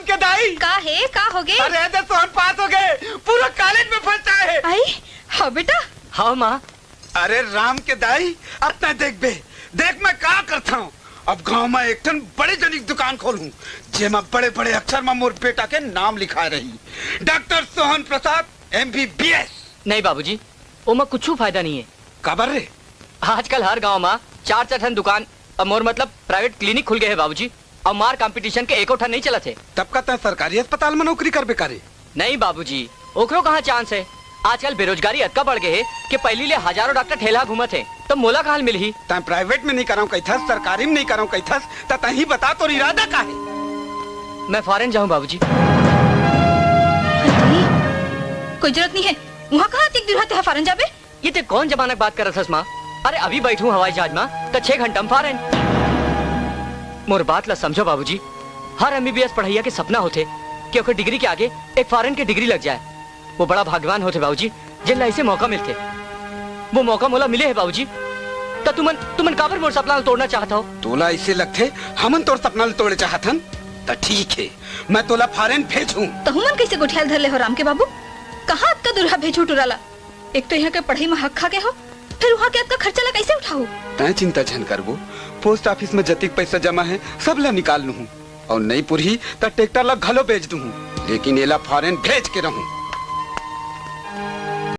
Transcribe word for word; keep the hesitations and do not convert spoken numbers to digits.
के दाई। का हे, का होगे? अरे, दे सोहन पास होगे, पूरा कॉलेज में फर्स्ट आए हे। आई, हाँ बेटा। हाँ माँ। अरे राम के दाई, अपना देख बे, देख मैं का करता हूँ। अब गांव में एक ठन बड़े जनी के दुकान खोलहूँ, जेमा बड़े-बड़े अक्षर में मोर बेटा के नाम लिखाए रही, डॉक्टर सोहन प्रसाद, एमबीबीएस। नहीं बाबूजी, ओमा कुछू फायदा नहीं है। काबर रे? आजकल हर गांव में चार चार ठन दुकान, अब मोर मतलब प्राइवेट क्लिनिक खुल गए है बाबूजी, और मार कंपटीशन के एको ठन नहीं चलत है। तब का तैं सरकारी अस्पताल में नौकरी करबे का रे? नहीं बाबूजी, ओकरो कहाँ चांस है। आजकल बेरोजगारी अतका बढ़ गए है कि पहली ले हजारों डॉक्टर ठेला घूमत है, तो मोला कहाँ मिलही? तैं प्राइवेट में नहीं कराऊं कहिथस, सरकारी में नहीं कराऊं कहिथस, त तहीं बता तोर इरादा का है? मैं फॉरेन जाऊं बाबूजी। अरे, कोई जरूरत नहीं है। वहाँ कहाँ अतेक दूर है, तैं फॉरेन जाबे? ये ते कौन जमाना की बात करत हस माँ? अरे अभी बैठूं हवाई जहाज में, त छह घंटा में फॉरेन। मोर बात ला समझो बाबूजी, हर एमबीबीएस पढ़ैया के सपना होथे कि ओकर डिग्री के आगे एक फॉरेन के डिग्री लग जाए। वो बड़ा भाग्यवान होथे बाबूजी, जेन ला ऐसे मौका मिलथे। वो मौका मोला मिले है बाबूजी। त तुमन, तुमन काबर मोर सपना ला तोड़ना चाहत हो? तोला ऐसे लगथे हमन तोर सपना ला तोड़े चाहत हन? त ठीक है, मैं तोला फॉरेन भेजूं। तहु मन कैसे गोठियाल धर ले हो राम के बाबू? कहाँ अतका दूर भेजू टुरा ला? एक तो यहाँ के पढ़ाई में हक खा गए हो, फिर वहाँ के अतका खर्चा ला कैसे उठाओ? तैं चिंता झन करबो, पोस्ट ऑफिस में जतिक पैसा जमा है, सब ला निकाल लूहूं। और नहीं पुरही त ट्रैक्टर ला घलो बेच दूहूं, लेकिन एला फॉरेन भेज के रहूं।